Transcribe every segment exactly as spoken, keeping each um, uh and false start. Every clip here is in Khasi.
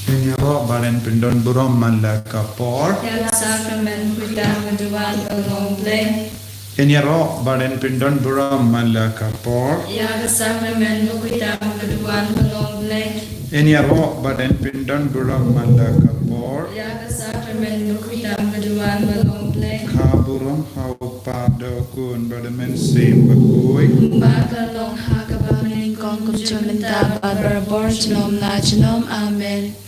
Ngin ïaroh ba ngin pyndon burom man la ka por. Ïa ka sakramen bakhuid tam ka duwan ba long U Blei. Ngin ïaroh ba ngin pyndon burom man la ka por. Ïa ka sakramen bakhuid tam ka duwan ba long U Blei. Ngin ïaroh ba ngin pyndon burom man la ka por. Ïa ka sakramen bakhuid tam ka duwan ba long U Blei. Ka burom ha U Kpa, da U Khun bad U Mynsiem Bakhuid. Kumba ka long ha kaba nyngkong, kumjuh mynta bad barabor junom la junom. Amen.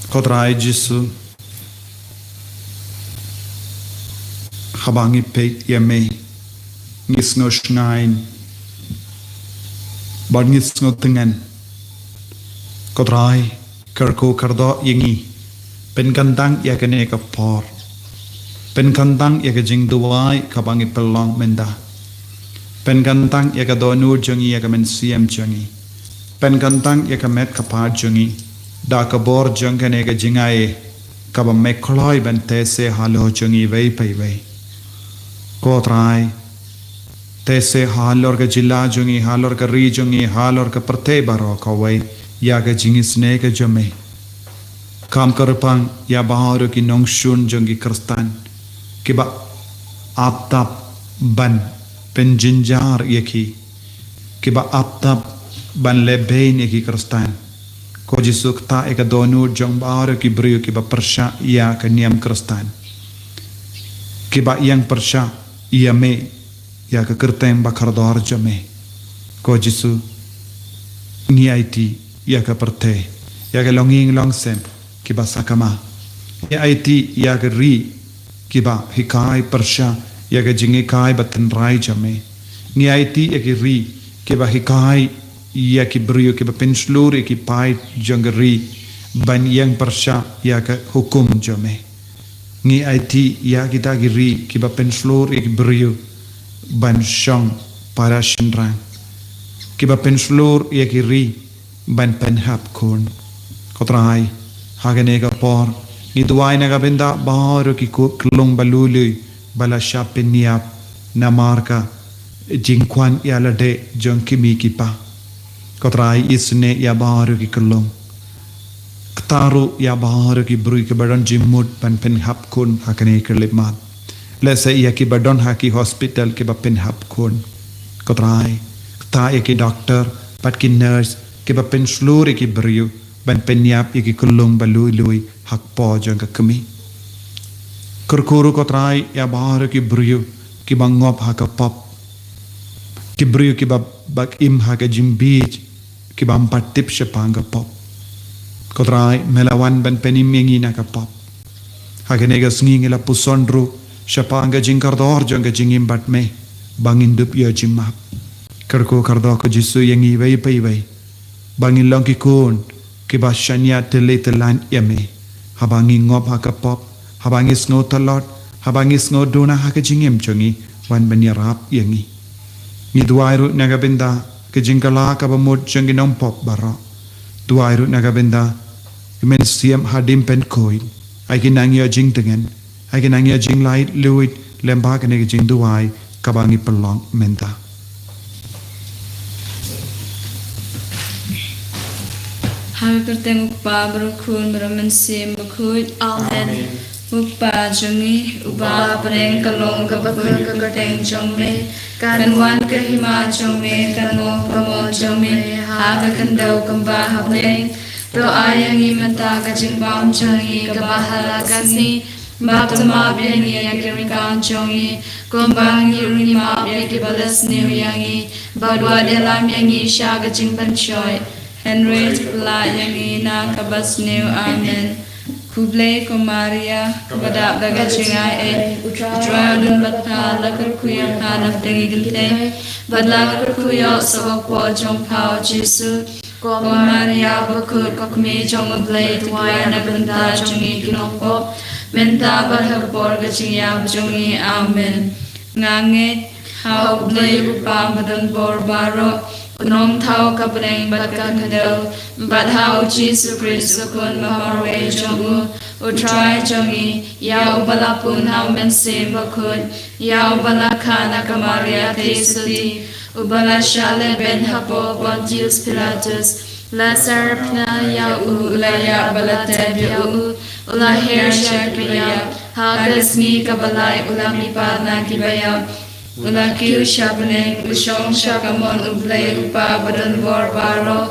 Ko Trai Jisu, haba ngi peit ïa me, ngi sngew shngaiñ bad ngi sngew tngen. Ko Trai, kyrkhu kyrdoh ïa ngi. Pynkyntang ïa kane ka por. Pynkyntang ïa ka jingduwai kaba ngi pynlong mynta. Pynkyntang ïa ka dohnud jong ngi, ïa ka mynsiem jong ngi. Pynkyntang ïa ka met ka phad jong ngi da ka bor jong kane ka jingaiei kaba me kloi ban teh se halor jong ngi iwei pa iwei. Ko Trai, teh se halor ka jylla jong ngi, halor ka ri jong ngi, halor ka pyrthei baroh kawei ïa ka jingisynei ka jong me. Kam kyrpang ïa baroh ki nongshun jong ki Khristan kiba ap tap ban pynjynjar ïa ki, kiba ap tap ban leh beiñ ïa ki Khristan. Ko Jisu, ktah ïa ka dohnud jong baroh ki briew kiba pyrshah ïa ka niam Khristan, kiba ïeng pyrshah ïa me, ïa ka kyrteng ba kordor jong me. Ko Jisu, ngi aiti ïa ka pyrthei, ïa ka longïing longsem kiba sakma. Ngi aiti ïa ka ri kiba hikai pyrshah ïa ka jinghikai ba tynrai jong me. Ngi aiti ïa ka ri kiba hikai ïa ki briew, kiba pynshlur ïa ki paid jong ka ri ban ïeng pyrshah ïa ka hukum jong me. Ngi aiti ïa kita ki ri kiba pynshlur ïa ki briew ban shong para shynrang, kiba pynshlur ïa ki ri ban pynhap khun. Ko Trai, ha kane ka por ngi duwai na ka bynta baroh ki ku-, kyllung ba lui lui ba la shah pynïap namar ka jingkwah ïalade jong ki kmie ki kpa. Ko Trai, isynei ïa baroh ki kyllung. Ktah ruh ïa baroh ki briew kiba don jingmut ban pynhap khun ha kane ka khyllipmat. Lehse ïa kiba don ha ki hospital kiba pynhap khun. Ko Trai, ktah ïa ki doktor bad ki nurse kiba pynshlur ïa ki briew ban pynïap ïa ki kyllung ba lui lui ha kpoh jong ka kmie. Kyrkhu ruh, ko Trai, ïa baroh ki briew kiba ngop ha ka pop, ki briew kiba, ba im ha ka jingbieit, kiba ym pat tip shaphang ka pop. Ko Trai, me la wan ban pynim ïa ngi na ka pop. Ha kane ka sngi ngi la puson ruh shaphang ka jingkordor jong ka jingim bad me, ba ngin dup ïoh jingmap. Kyrkhu kyrdoh, ko Jisu, ïa ngi iwei pa iwei ba ngin long ki khun kiba shaniah tylli tyllan ïa me. Haba ngi ngop ha ka pop, haba ngi sngew tlot, haba ngi sngew duna ha ka jingim jong ngi, wan ban ïarap ïa ngi. Ngi duwai ruh na ka bynta ka jingkylla kaba mut jong ki nongpop baroh. Duwai ruh na ka bynta ki mynsiem haduh ban pynkhuid. Ai ki nang ïoh jingtngen, ai ki nang ïoh jinglaitluid lyngba kane ka jingduwai kaba ngi pynlong mynta. Ha ka kyrteng U Kpa, bad U Khun, bad U Mynsiem Bakhuid. Amen. Amen. U Kpa jong ngi uba ha bneng, ka long kaba khuid ka kyrteng jong me. Kan wan ka hima jong me, kan long ka mon jong me ha ka khyndew kumba ha bneng. To ai ïa ngi mynta ka jingbam jong ngi kaba ha la ka sngi. Bad to map ïa ngi ïa ki ryngkang jong ngi, kumba ngi ruh ngi map ïa kiba la sniew ïa ngi. Bad wat ïalam ïa ngi sha ka jingpynshoi, hynrei to pynlah ïa ngi na kaba sniew. Amen. Khublei ko Maria, kaba dap da ka jingaiei, U Trai u don bad pha, la kyrkhu ïa pha na pdeng ki kynthei, bad la kyrkhu ïa u sohkpoh jong pha, U Jisu. Ko Maria bakhuid, ko Kmie jong U Blei, to duwai na ka bynta jong ngi ki nongpop, mynta bad ha ka por ka jingïap jong ngi. Amen. Nga ngeit ha U Blei U Kpa badonbor baroh, u nongthaw ka bneng bad ka khyndew, bad ha U Jisu Khrist, U Khun bamarwei jong u, U Trai jong ngi, ïa uba la pun ha U Mynsiem Bakhuid, ïa uba la kha na ka Maria Theisotti, uba la shah lehbeiñ hapoh Pontius Pilatus, la sarap na ïa u, u la ïap bad la tep ïa u, u la her sha kiba ïap, ha ka sngi kaba lai u la mihpat na kiba ïap, u la kiew sha bneng, u shong sha kamon U Blei U Kpa badonbor baroh.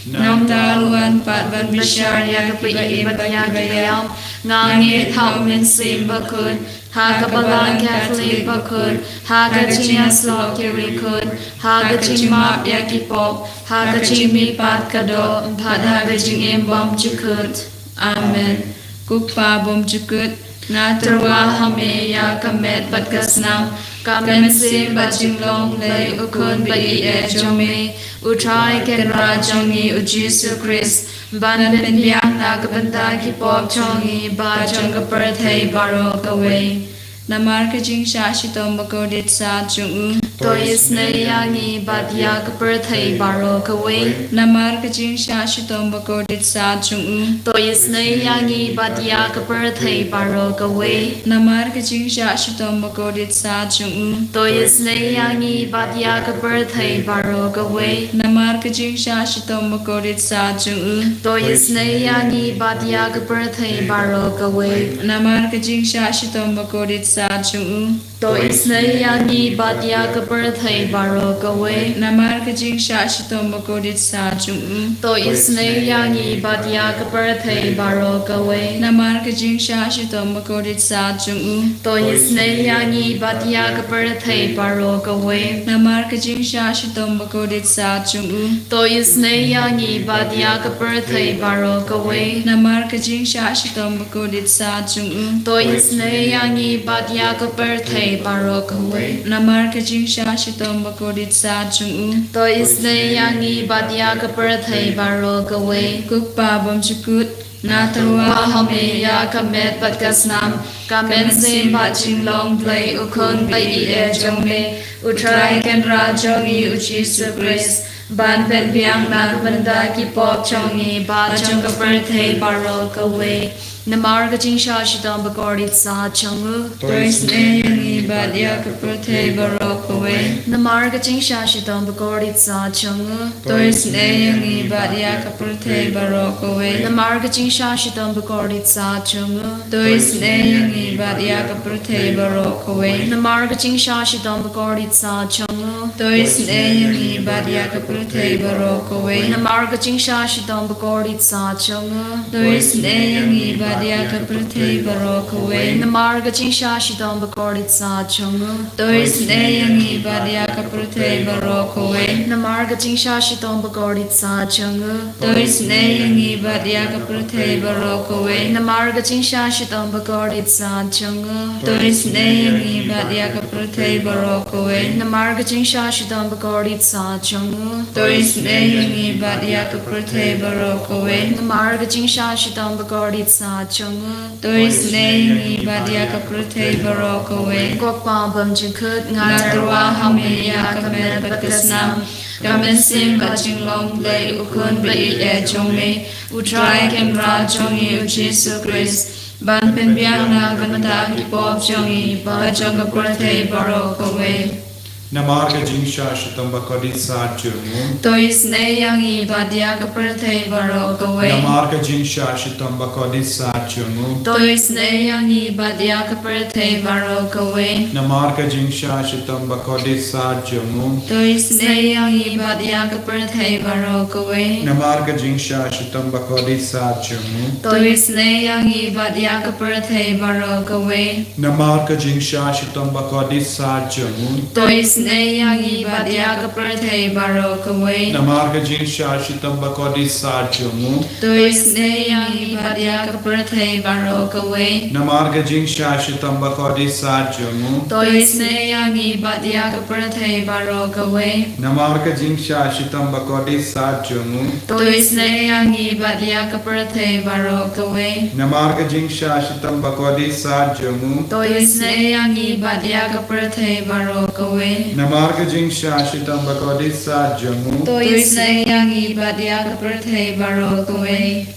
Nangta u wan pat ban bishar ïa kiba im bad ïa kiba ïap. Nga ngeit ha U Mynsiem Bakhuid, ha ka Balang Katholik bakhuid, ha ka jingïasyllok ki riewkhuid, ha ka jingmap ïa ki pop, ha ka jingmihpat ka doh, bad ha ka jingim bymjukut. Amen. Ko Kpa bymjukut, nga tyrwa ha me ïa ka met bad ka snam, ka mynsiem bad jinglong Blei U Khun ba ïeit jong me, U Trai Kynrad jong ngi U Jisu Khrist, ban pynbiang na ka bynta ki pop jong ngi bad jong ka pyrthei baroh kawei. Namar ka jingshah shitom bakordit sat jong u, to isynei ïa ngi bad ïa ka pyrthei baroh kawei. Namar ka jingshah shitom bakordit sat jong u, to isynei ïa ngi bad ïa ka pyrthei baroh kawei. Namar ka jingshah shitom bakordit sat jong u, to isynei ïa ngi bad ïa ka pyrthei baroh kawei. Namar ka jingshah shitom bakordit sat jong u, to isynei ïa ngi bad ïa ka pyrthei baroh kawei. Namar ka jingshah shitom bakordit sat jong u, to isynei ïa ngi bad ïa ka pyrthei baroh kawei. Namar ka jingshah shitom bakordit sat jong u, to isynei ïa ngi bad ïa ka pyrthei baroh kawei. Namar ka jingshah shitom bakordit sat jong u, to isynei ïa ngi bad ïa ka pyrthei baroh kawei. Namar ka jingshah shitom bakordit sat jong u, to isynei ïa ngi bad ïa ka pyrthei baroh kawei. Namar ka jingshah shitom bakordit sat jong u, to isynei ïa ngi bad ïa ka pyrthei baroh kawei. Namar ka jingshah shitom bakordit sat jong u, to isynei ïa ngi bad ïa ka pyrthei baroh kawei. Ko Kpa bymjukut, nga tyrwa ha me ïa ka met bad ka snam, ka mynsiem bad jinglong Blei U Khun ba ïeit jong me, U Trai Kynrad jong ngi U Jisu Khrist, ban pynbiang na ka bynta ki pop jong ngi bad jong ka pyrthei baroh kawei. Namar ka jingshah shitom bakordit sat jong u, to isynei ïa ngi bad ïa ka pyrthei baroh kawei. Namar ka jingshah shitom bakordit sat jong u, to isynei ïa ngi bad ïa ka pyrthei baroh kawei. Namar ka jingshah shitom bakordit sat jong u, to isynei ïa ngi bad ïa ka pyrthei baroh kawei. Namar ka jingshah shitom bakordit sat jong u, to isynei ïa ngi bad ïa ka pyrthei baroh kawei. Namar ka jingshah shitom bakordit sat jong u, to isynei ïa ngi bad ïa ka pyrthei baroh kawei. Namar ka jingshah shitom bakordit sat jong u, to isynei ïa ngi bad ïa ka pyrthei baroh kawei. Namar ka jingshah shitom bakordit sat jong u, to isynei ïa ngi bad ïa ka pyrthei baroh kawei. Namar ka jingshah shitom bakordit sat jong u, to isynei ïa ngi bad ïa ka pyrthei baroh kawei. Namar ka jingshah shitom bakordit sat jong u, to isynei ïa ngi bad ïa ka pyrthei baroh kawei. Namar ka jingshah shitom bakordit sat jong u, to isynei ïa ngi bad ïa ka pyrthei baroh kawei. Ko Kpa bymjukut, nga tyrwa ha me ïa ka met bad ka snam, ka mynsiem bad jinglong Blei U Khun ba ïeit jong me, U Trai Kynrad jong ngi U Jisu Khrist, ban pynbiang na ka bynta ki pop jong ngi bad jong ka pyrthei baroh kawei. Namar ka jingshah shitom bakordit sat jong u, to isynei ïa ngi bad ïa ka pyrthei baroh kawei. Namar ka jingshah shitom bakordit sat jong u, to isynei ïa ngi bad ïa ka pyrthei baroh kawei. Namar ka jingshah shitom bakordit sat jong u, to isynei ïa ngi bad ïa ka pyrthei baroh kawei. Namar ka jingshah shitom bakordit sat jong u, to isynei ïa ngi bad ïa ka pyrthei baroh kawei. Namar ka jingshah shitom bakordit sat jong u, to isynei ïa ngi bad ïa ka pyrthei baroh kawei. Namar ka jingshah shitom bakordit sat jong u, to isynei ïa ngi bad ïa ka pyrthei baroh kawei. Namar ka jingshah shitom bakordit sat jong u, to isynei ïa ngi bad ïa ka pyrthei baroh kawei. Namar ka jingshah shitom bakordit sat jong u, to isynei ïa ngi bad ïa ka pyrthei baroh kawei. Namar ka jingshah shitom bakordit sat jong u, to isynei ïa ngi bad ïa ka pyrthei baroh kawei. Namar ka jingshah shitom bakordit sat jong u, to isynei ïa ngi bad ïa ka pyrthei baroh kawei.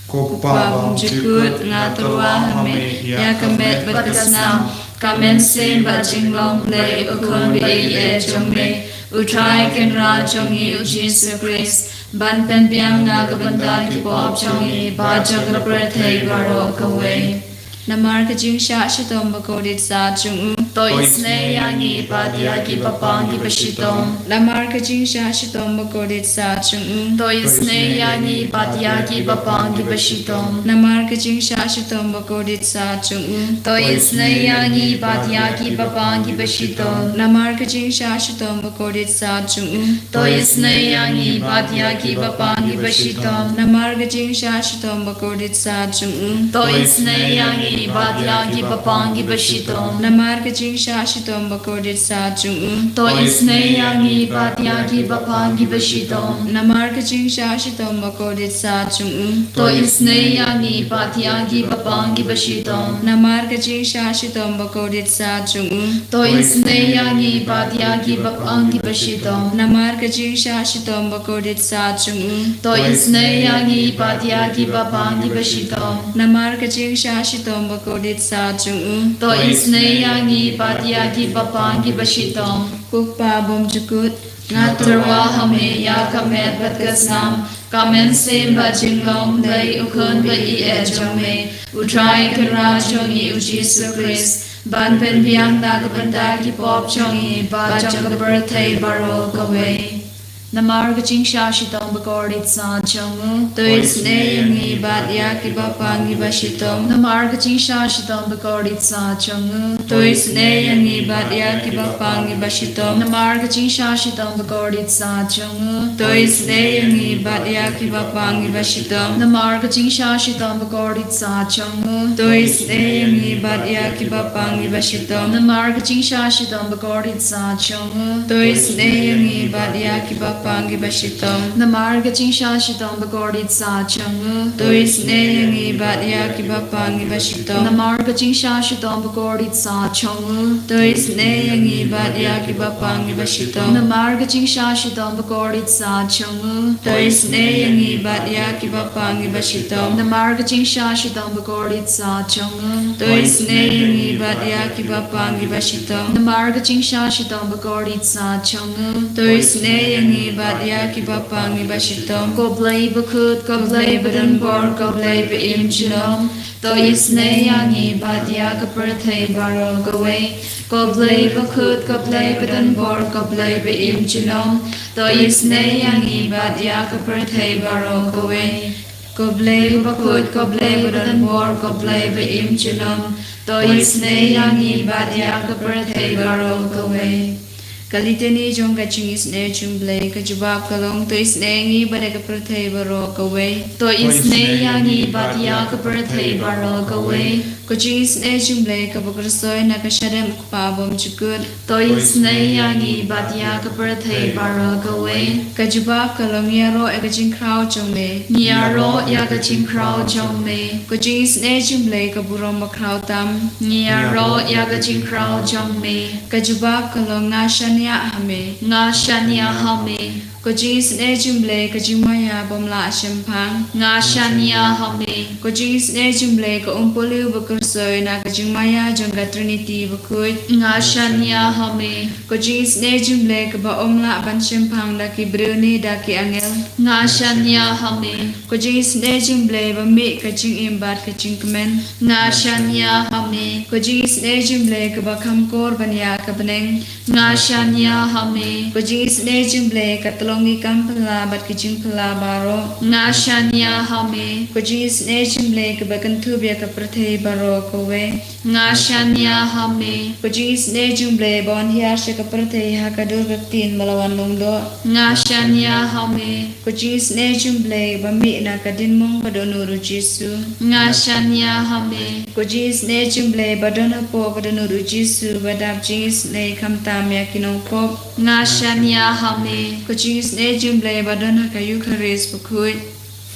Ko Kpa bymjukut, nga tyrwa ha me ïa ka met bad ka snam, ka mynsiem bad jinglong Blei, U Khun ba ïeit jong me, U Trai Kynrad jong ngi U Jisu Khrist, ban pynbiang na ka bynta ki pop jong ngi bad jong ka pyrthei baroh kawei. Namar ka jingshah shitom bakordit sat jong u, to isynei ïa ngi bad ïa kiba pang kiba shitom. Namar ka jingshah shitom bakordit sat jong u, to isynei ïa ngi bad ïa kiba pang kiba shitom. Namar ka jingshah shitom bakordit sat jong u, to isynei ïa ngi bad ïa kiba pang kiba shitom. Namar ka jingshah shitom bakordit sat jong u, to isynei ïa ngi bad ïa kiba pang kiba shitom. Namar ka jingshah shitom bakordit sat jong u, to isynei ïa ngi bad ïa kiba pang kiba shitom. Namar ka jingshah shitom bakordit sat jong u, to isynei ïa ngi bad ïa kiba pang kiba shitom. Namar ka jingshah shitom bakordit sat jong u, to isynei ïa ngi bad ïa kiba pang kiba shitom. Namar ka jingshah shitom bakordit sat jong u, to isynei ïa ngi bad ïa kiba pang kiba shitom. Namar ka jingshah shitom bakordit sat jong u, to isynei ïa ngi bad ïa kiba pang kiba shitom. Namar ka jingshah shitom bakordit sat jong u, to isynei ïa ngi bad ïa kiba pang kiba shitom. Ko Kpa bymjukut, nga tyrwa ha me ïa ka met bad ka snam, ka mynsiem bad jinglong Blei, U Khun ba ïeit jong me, U Trai Kynrad jong ngi U Jisu Khrist, ban pynbiang na ka bynta ki pop jong ngi bad jong ka pyrthei baroh kawei. Namar ka jingshah shitom bakordit sat jong u, to isynei ïa ngi bad ïa kiba pang kiba shitom. Namar ka jingshah shitom bakordit sat jong u, to isynei ïa ngi bad ïa kiba pang kiba shitom. Namar ka jingshah shitom bakordit sat jong u, to isynei ïa ngi bad ïa kiba pang kiba shitom. Namar ka jingshah shitom bakordit sat jong u, to isynei ïa ngi bad ïa kiba pang kiba shitom. Namar ka jingshah shitom bakordit sat jong u, to isynei ïa ngi bad ïa kiba pang kiba shitom. Namar ka jingshah shitom bakordit sat jong u, to isynei ïa ngi bad ïa kiba pang kiba shitom. Namar ka jingshah shitom bakordit sat jong u, to isynei ïa ngi bad ïa kiba pang kiba shitom. Namar ka jingshah shitom bakordit sat jong u, to isynei ïa ngi bad ïa kiba pang kiba shitom. Namar ka jingshah shitom bakordit sat jong u, to isynei ïa ngi bad ïa kiba pang kiba shitom. Namar ka jingshah shitom bakordit sat jong u, to isynei ïa ngi bad ïa kiba pang kiba shitom. Ko Blei bakhuid, ko Blei badonbor, ko Blei ba im junom, to isynei ïa ngi bad ïa ka pyrthei baroh kawei. Ko Blei bakhuid, ko Blei badonbor, ko Blei ba im junom, to isynei ïa ngi bad ïa ka pyrthei baroh kawei. Ko Blei bakhuid, ko Blei badonbor, ko Blei ba im junom, to isynei ïa ngi bad ïa ka pyrthei baroh kawei. Ka Litani jong ka jingisynei jong Blei, ka jubab ka long, to isynei ïa ngi bad ïa ka pyrthei baroh kawei. To isynei ïa ngi bad ïa ka pyrthei baroh kawei. Ka jingisynei jong Blei kaba kyrsoi na ka shadem U Kpa bymjukut, to isynei ïa ngi bad ïa ka pyrthei baroh kawei. Ka jubab ka long, ngi ïaroh ïa ka jingkhraw jong me. Ngi ïaroh ïa ka jingkhraw jong me. Ka jingisynei jong Blei ka burom bakhraw tam, ngi ïaroh ïa ka jingkhraw jong me. Ka jubab ka long, nga shaniah ha me. Nga shaniah ha me. Ka jingisynei jong Blei ka jingmaïa bym lah shemphang, nga shaniah ha me. Ka jingisynei jong Blei ka umpohliew bakyrsoi na ka jingmaïa jong ka Triniti bakhuid, nga shaniah ha me. Ka jingisynei jong Blei kaba ym lah ban shemphang da ki briew ne da ki angel, nga shaniah ha me. Ka jingisynei jong Blei ba mih ka jingim bad ka jingkmen, nga shaniah ha me. Ka jingisynei jong Blei kaba kham kor ban ïa ka bneng, nga shaniah ha me. Ka jingisynei jong Blei ka tyllong ki kam phylla bad ki jingphylla baroh, nga shaniah ha me. Ka jingisynei jong Blei kaba kynthup ïa ka pyrthei baroh kawei, nga shaniah ha me. Ka jingisynei jong Blei ba wan hiar sha ka pyrthei ha ka dur ka ktien ba la wan longdoh, nga shaniah ha me. Ka jingisynei jong Blei ba mih na ka diengmong ka dohnud U Jisu, nga shaniah ha me. Ka jingisynei jong Blei ba don hapoh ka dohnud U Jisu ba dap jingisynei khamtam ïa ki nongpop, nga shaniah ha me. Ka jingisynei jong Blei ba don ha ka Eukharist bakhuid,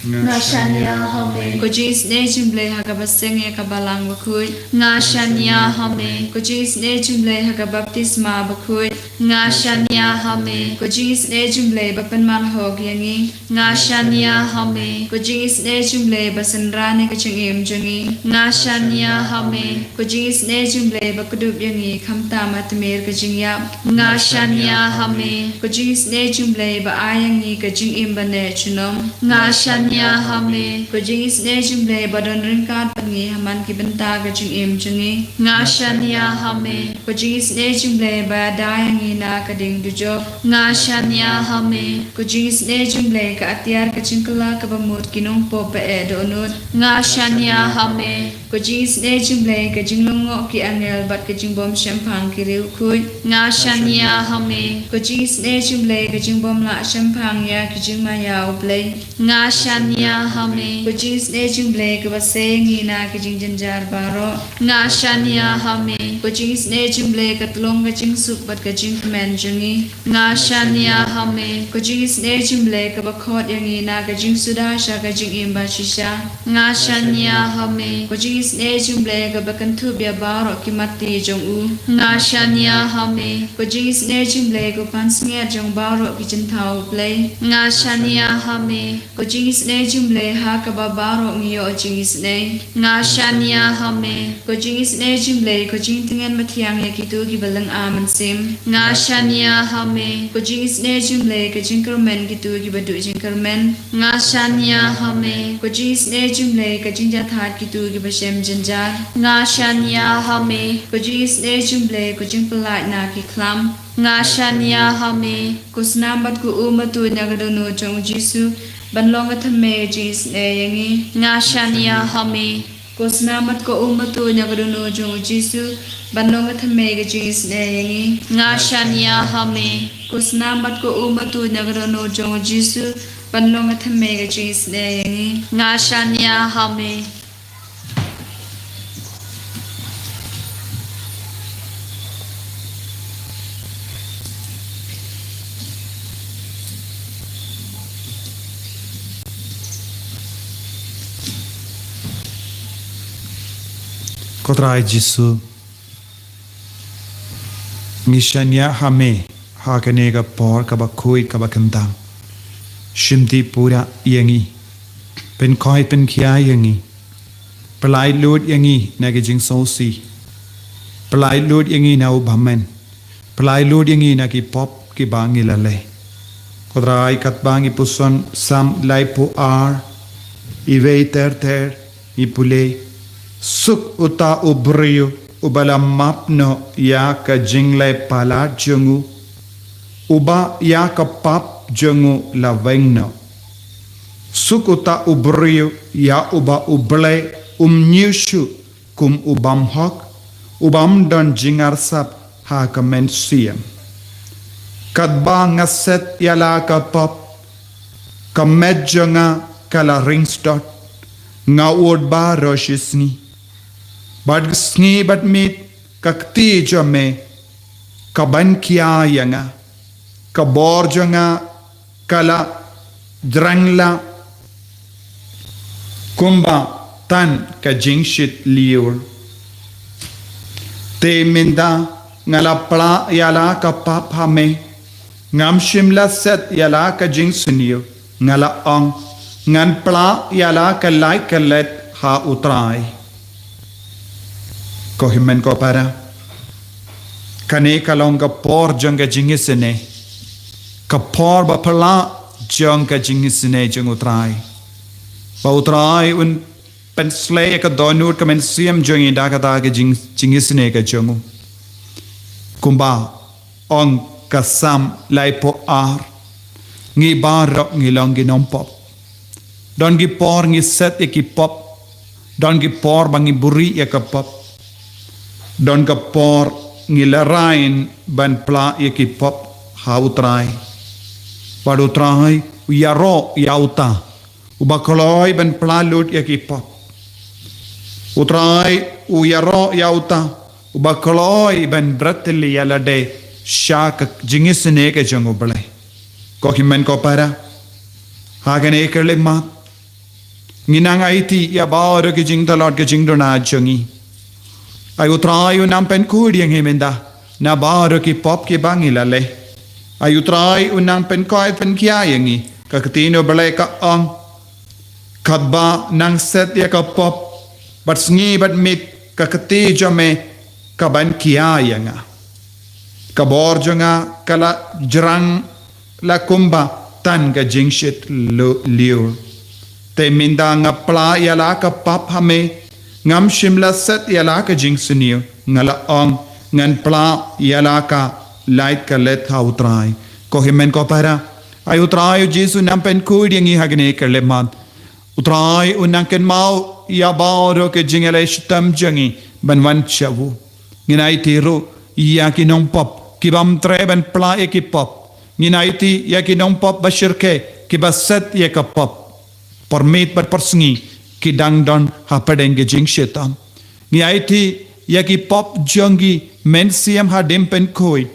nga shaniah ha me. Ka jingisynei jong Blei ha kaba seng ïa ka balang bakhuid, nga shaniah ha me. Ka jingisynei jong Blei ha ka baptisma bakhuid, Nga shania ha me. Ko jingisynei jong U Blei ba pynman hok ïa ngi. Nga shania ha me. Ko jingisynei jong U Blei ba synran ïa ka jingim jong ngi. Nga shania ha me. Ko jingisynei jong U Blei ba kdup ïa ngi khamtam ha tmier ka jingïap. Nga shania ha me. Ko jingisynei jong U Blei ba ai ïa ngi ka jingim ba neh junom. Nga shania ha me. Ko jingisynei jong U Blei ba don ryngkat bad ngi ha man ki bynta ka jingim jong ngi. Nga shania ha me. Ko jingisynei jong U Blei ba da ïa ngi na ka ding dujok. Nga shania ha me. Ko jingisynei jong U Blei ka atiar ka jingkylla kaba mut ki nongpop ba eh dohnud. Nga shania ha me. Ko jingisynei jong U Blei ka jinglyngngoh ki angel bad ka jingbym shemphang ki riewkhuid. Nga shania ha me. Ko jingisynei jong U Blei ka jingbym lah shemphang ïa ki jingmaïa U Blei. Nga shania ha me. Ko jingisynei jong U Blei kaba sei ïa ngi na ki jingjynjar baroh. Nga shania ha me. Ko jingisynei jong U Blei ka tlong ka jingsuk bad ka jingkmen jong ngi. Nga shania ha me. Ko jingisynei jong U Blei kaba khot ïa ngi na ka jingsuda sha ka jingim ba shisha. Nga shania ha me. Ko jingisynei jong U Blei kaba kynthup ïa baroh ki matti jong u. Nga shania ha me. Ko jingisynei jong U Blei ko pansngiat jong baroh ki jingthaw U Blei. Nga shania ha me. Ko jingisynei jong U Blei ha kaba baroh ngi ïoh jingisynei. Nga shania ha me. Ko jingisynei jong U Blei ko jingtngen mathiang ïa kito kiba lynga mynsiem. Nga shania ha me. Ko jingisynei jong U Blei ka jingkyrmen kito kiba duh jingkyrmen. Nga shania ha me. Ko jingisynei jong U Blei ka jingjahthait kito kiba shem jynjar. Nga shania ha me. Ko jingisynei jong U Blei ko jingpyllait na ki khlam. Nga shania ha me. Ko snam bad ko um ba tuid na ka dohnud jong U Jisu ban long ka thymmei ka jingisynei ïa ngi. Nga shania ha me. Ko snam bad ko um ba tuid na ka dohnud jong U Jisu ban long ka thymmei ka jingisynei ïa ngi. Nga shania ha me. Ko snam bad ko um ba tuid na ka dohnud jong U Jisu ban long ka thymmei ka jingisynei ïa ngi. Nga shania ha me. Ko Trai Jisu, ngi shaniah ha me ha kane ka por kaba khuid kaba kyntang. Shimti pura ïa ngi, pynkhoi pynkhia ïa ngi. Pyllait lut ïa ngi na ki jingsngewsih. Pyllait lut ïa ngi na u bymman. Pyllait lut ïa ngi na ki pop kiba ngi la leh. Ko Trai, katba ngi puson Salm laiphew ar, iwei ter ter, ngi pule: Suk uta u briew uba la map noh ïa ka jingleh palat jong u, uba ïa ka pap jong u la weng noh. Suk uta u briew ïa uba U Blei um ñiew shuh kum u bymhok, u bym don jynjar sap ha ka mynsiem. Katba nga set ïa la ka pap, ka met jong nga ka la ring sdot, nga ud baroh shi sngi. Bad sngi bad miet ka kti jong me ka ban khia ïa nga, ka bor jong nga ka la jrang la kumba tan ka jingshit lyiur. Te mynta nga la pla ïa la ka pap ha me, ngam shym la set ïa la ka jingsniew, nga la ong, ngan pla ïa la ka lait ka let ha U Trai. Ko hynmen ko para, kane ka long ka por jong ka jingisynei, ka por ba phylla jong ka jingisynei jong U Trai. Ba U Trai un pynsleh ïa ka dohnud ka mynsiem jong ngi da kata ka jing, jingisynei ka jong u. Kumba ong ka Salm laiphew ar, ngi baroh ngi long ki nongpop. Don ki por ngi set ïa ki pop, don ki por ba ngi buhrieh ïa ka pop, don ka por ngi lehraiñ ban pla ïa ki pop ha U Trai. Bad U Trai u ïaroh ïa uta uba kloi ban pla lut ïa ki pop. U Trai u ïaroh ïa uta uba kloi ban bret ïa lade sha ka jingisynei ka jong U Blei. Ko hynmen ko para, ha kane ka khyllipmat ngi nang aiti ïa baroh ki jingtlot ki jingduna jong ngi. Ai U Trai un ym pynkhuid ïa ngi mynta, na baroh ki pop kiba ngi la leh. Ai U Trai u nang pynkoit pynkhia ïa ngi. Ka ktien U Blei ka ong, katba nang set ïa ka pop, bad sngi bad miet ka kti jong me ka ban khia ïa nga. Ka bor jong nga ka la jrang la kumba tang ka jingshit lu-, lyiur. Te mynta nga pla ïa la ka pop ha me, ngam shym la set ïa la ka jingsniew, nga la ong, ngan pla ïa la ka, lait ka leit ha U Trai. Ko hynmen ko para, ai U Trai U Jisu u nang pynkhuid ïa ngi ha kane ka khyllipmat. U Trai u nang kynmaw ïa baroh ka jingïaleh shitom jong ngi ban wan sha u. Ngin aiti ruh ïa ki nongpop kibym treh ban pla ïa ki pop. Ngin aiti ïa ki nongpop ba shyrkhei kiba set ïa ka pop. Por miet bad por sngi ki dang don hapdeng ka jingshitom. Ngi aiti ïa ki pop jong ngi, Mynsiem haduh pynkhuid.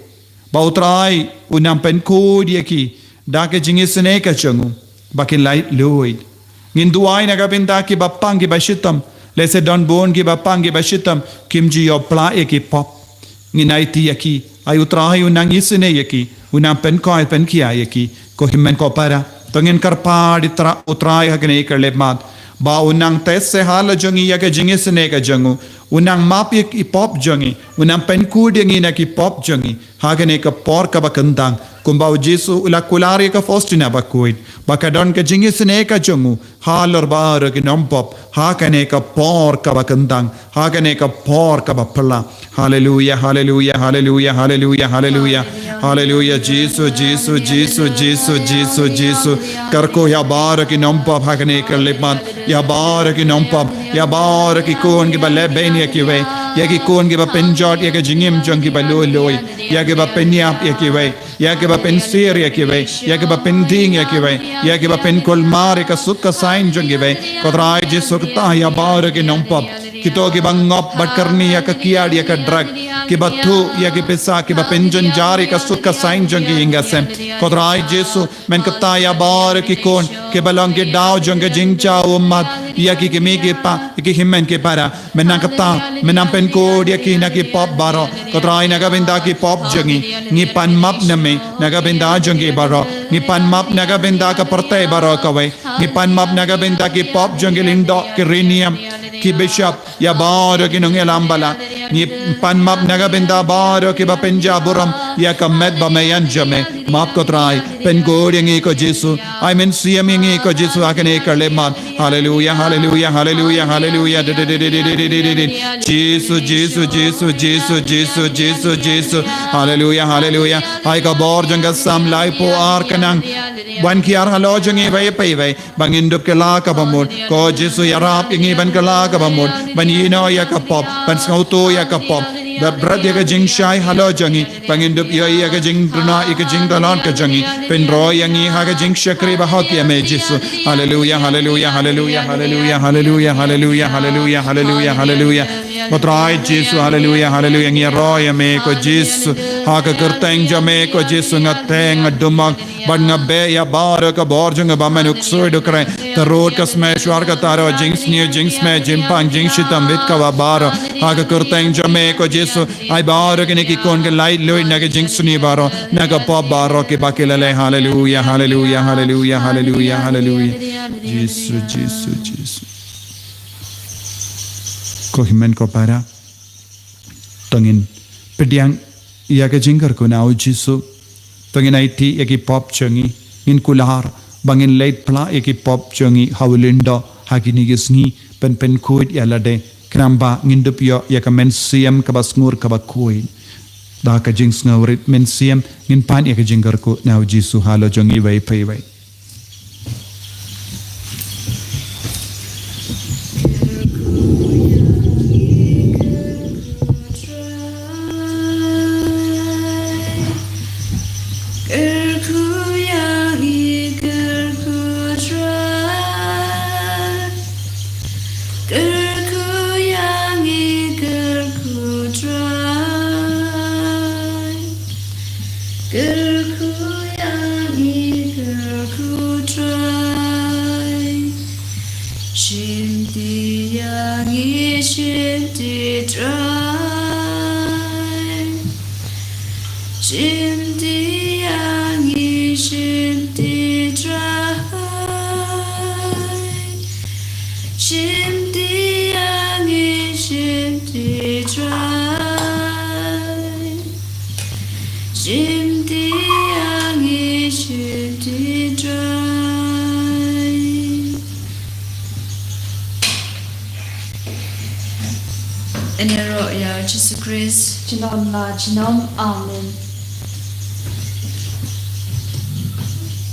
Ba U Trai u nang pynkhuid ïa ki da ka jingisynei ka jong u, ba kin lait luid. Ngin duwai na ka bynta kiba pang kiba shitom. Lehse don bun kiba pang kiba shitom, kim ju ïoh pla ïa ki pop. Ngin aiti ïa ki, ai U Trai u nang isynei ïa ki, u nang pynkoit pynkhia ïa ki. Ko hynmen ko para, to ngin kyrpad ïa U Trai ha kane ka khyllipmat ba u nang test halor jong ngi ïa ka jingisynei ka jong u. U nang map ïa ki pop jong ngi, u nang pynkhuid ïa ngi na ki pop jong ngi ha kane ka por kaba kyntang. Kumba U Jisu u la kular ïa ka Faustina bakhuid, ba ka don ka jingisynei ka jong u halor baroh ki nongpop ha kane ka por kaba kyntang, ha kane ka por kaba phylla. Haleluya, haleluya, haleluya, haleluya, haleluya. Haleluya, Jisu, Jisu, Jisu, Jisu, Jisu, Jisu. Kyrkhu ïa baroh ki nongpop ha kane ka khyllipmat, ïa baroh ki nongpop, ïa baroh ki khun kiba lehbeiñ ïa kiwei, ïa ki khun kiba pynjot ïa ka jingim jong ki ba lui lui, ïa kiba pynïap ïa kiwei, ïa kiba pynsir ïa kiwei, ïa kiba pyndieng ïa kiwei, ïa kiba pynkulmar ïa ka suk ka saiñ jong kiwei. Ko Trai Jisu, kata ïa baroh ki nongpop, kito kiba ngop bad kyrni ïa ka kiad ïa ka drug, kiba thuh ïa ki pisa, kiba pynjynjar ïa ka suk ka saiñ jong ki ïing ka sem. Ko Trai Jisu, men kata ïa baroh ki khun kiba long ki daw jong ka jingjaw ummat ïa ki kmie ki kpa, ïa ki hynmen ki para. Men nang kata, men nang pynkhuid ïa ki na ki pop baroh. Ko Trai, na ka bynta ki pop jong ngi, ngi pan map na me na ka bynta jong ki baroh. Ngi pan map na ka bynta ka pyrthei baroh kawei. Ngi pan map na ka bynta ki pop jong ki lyngdoh, ki riewniam, ki bishop, ïa baroh ki nongïalam balang. Ngi pan map na ka bynta baroh kiba pynjah burom ïa ka met bymïan jong me. Map, ko Trai, pynkhuid ïa ngi, ko Jisu. Ai Mynsiem ïa ngi, ko Jisu, ha kane ka khyllipmat. Haleluya, haleluya, haleluya, haleluya. Jisu, Jisu, Jisu, Jisu, Jisu, Jisu, Jisu. Haleluya, haleluya. Ai ka bor jong ka Salm laiphew ar ka nang wan khia halor jong ngi iwei pa iwei, ba ngin dup kylla kaba mut. Ko Jisu, ïarap ïa ngi ban kylla kaba mut, ban ïehnoh ïa ka pop, ban sngewthuh ïa ka pop. Bad bret ïa ka jingshai halor jong ngi, ba ngin dup ïohi ïa ka jingduna, ïa ka jingduna ka jong ngi. Pynroi ïa ngi ha ka jingshakri bahok ïa me, Jisu. Haleluya, haleluya, haleluya, haleluya, haleluya, haleluya, haleluya, haleluya, haleluya. Ko Trai Jisu, haleluya, haleluya. Ngi ïaroh ïa me, ko Jisu, ha ka kyrteng jong me, ko Jisu, nga teng, nga dumok, bad nga beh ïa baroh ka bor jong nga ba men u ksuid u kren. Tyrut ka smew shwar ka taro, jingsniew jingsmew, jingpang jingshitom, bit kaba baroh. Ha ka kyrteng jong me, ko Jisu, ai baroh kine ki khun ki lait luid na ka jingsniew baroh, na ka pop baroh kiba ki la leh. Haleluya, haleluya, haleluya, haleluya, haleluya. Jisu, Jisu, Jisu. Ko hynmen ko para, to ngin pdiang ïa ka jingkyrkhu na u Jisu. To ngin aiti ïa ki pop jong ngi. Ngin kular ba ngin leit pla ïa ki pop jong ngi ha u lyngdoh ha kine ki sngi, ban pynkhuid ïa lade, khnang ba ngin dup ïoh ïa ka mynsiem kaba sngur kaba khuid. Da ka jingsngewrit mynsiem ngin pan ïa ka jingkyrkhu na u Jisu halor jong ngi iwei pa iwei. Kyrkhu ïa ngi, kyrkhu Trai. Kyrkhu ïa ngi, kyrkhu Trai. Kyrkhu ïa ngi, kyrkhu Trai. Shim ti ïa ngi, shim ti Trai. Shim ti ang i shim ti trai. Ene ro ya Jisu Khrist. Jinom la jinom. Amen.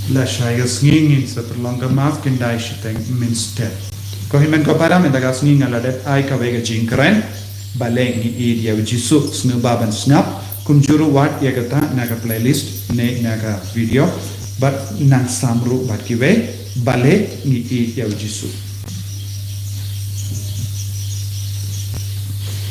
Lashai ka sngi ngin sa pynlong ka mass, kin dei shiteng mynstep. Ko hynmen ko para, mynta ka sngi nga la dep ai kawei ka jingkren. Balei ngi ïeit ïa u Jisu, sngewbha ban sngap. Kumjuh ruh wad ïa kata na ka playlist ne na ka video. Bad nang sam ruh bad kiwei. Balei ngi ïeit ïa u Jisu.